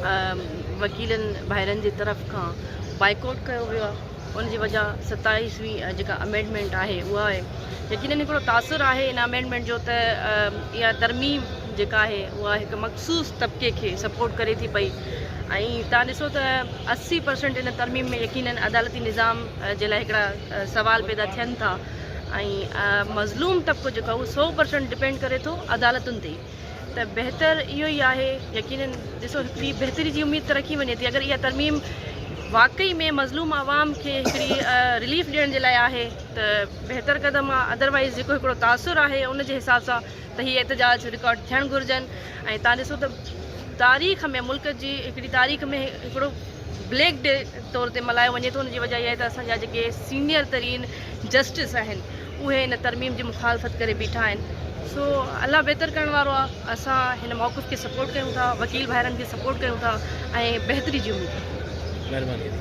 وڪيلن ڀائرن جي طرف کان بائيڪاٽ ڪيو ويو آهي ان جي وجه ستائيسوين جيڪا امينڊمينٽ آهي اها آهي يقينن هڪڙو تاثر آهي ان امينڊمينٽ جو ته اها ترميم جيڪا آهي اها هڪ مخصوص طبقي کي سپورٽ ڪري ٿي پئي ۽ تان ڏسو ته 80 پرسنٽ ان ترميم ۾ يقينن عدالتي نظام جي لاء هڪڙا سوال پيدا ٿين ٿا ۽ مظلوم طبقو جيڪو آهي اهو 100 پرسنٽ ڊپينڊ ڪري ٿو عدالتن تي ته بهتر اهو ئي آهي يقينن ڏسو هڪڙي بهتري جي اميد ته رکي وڃي ٿي اگر اها ترميم واقعي ۾ مظلوم عوام کي هڪڙي رليف ڏيڻ جي لاء آهي ته بهتر قدم آهي ادروائز جيڪو هڪڙو تاثر آهي ان جي حساب سان ته هي احتجاج رڪارڊ ٿيڻ گهرجن ۽ تان ڏسو ته تاريخ ۾ ملڪ جي هڪڙي تاريخ ۾ هڪڙو بليڪ ڊي طور تي ملهايو وڃي ٿو ان جي وجه اها آهي ته اسان جا جيڪي سينيئر ترين جسٽس آهن اهي ان ترميم جي مخالفت ڪري بيٺا آهن سو الله بهتر ڪرڻ وارو آهي اسان هن موقف کي سپورٽ ڪيون ٿا وڪيل ڀائرن کي سپورٽ ڪيون ٿا ۽ بهتري جي اميد. مهرباني.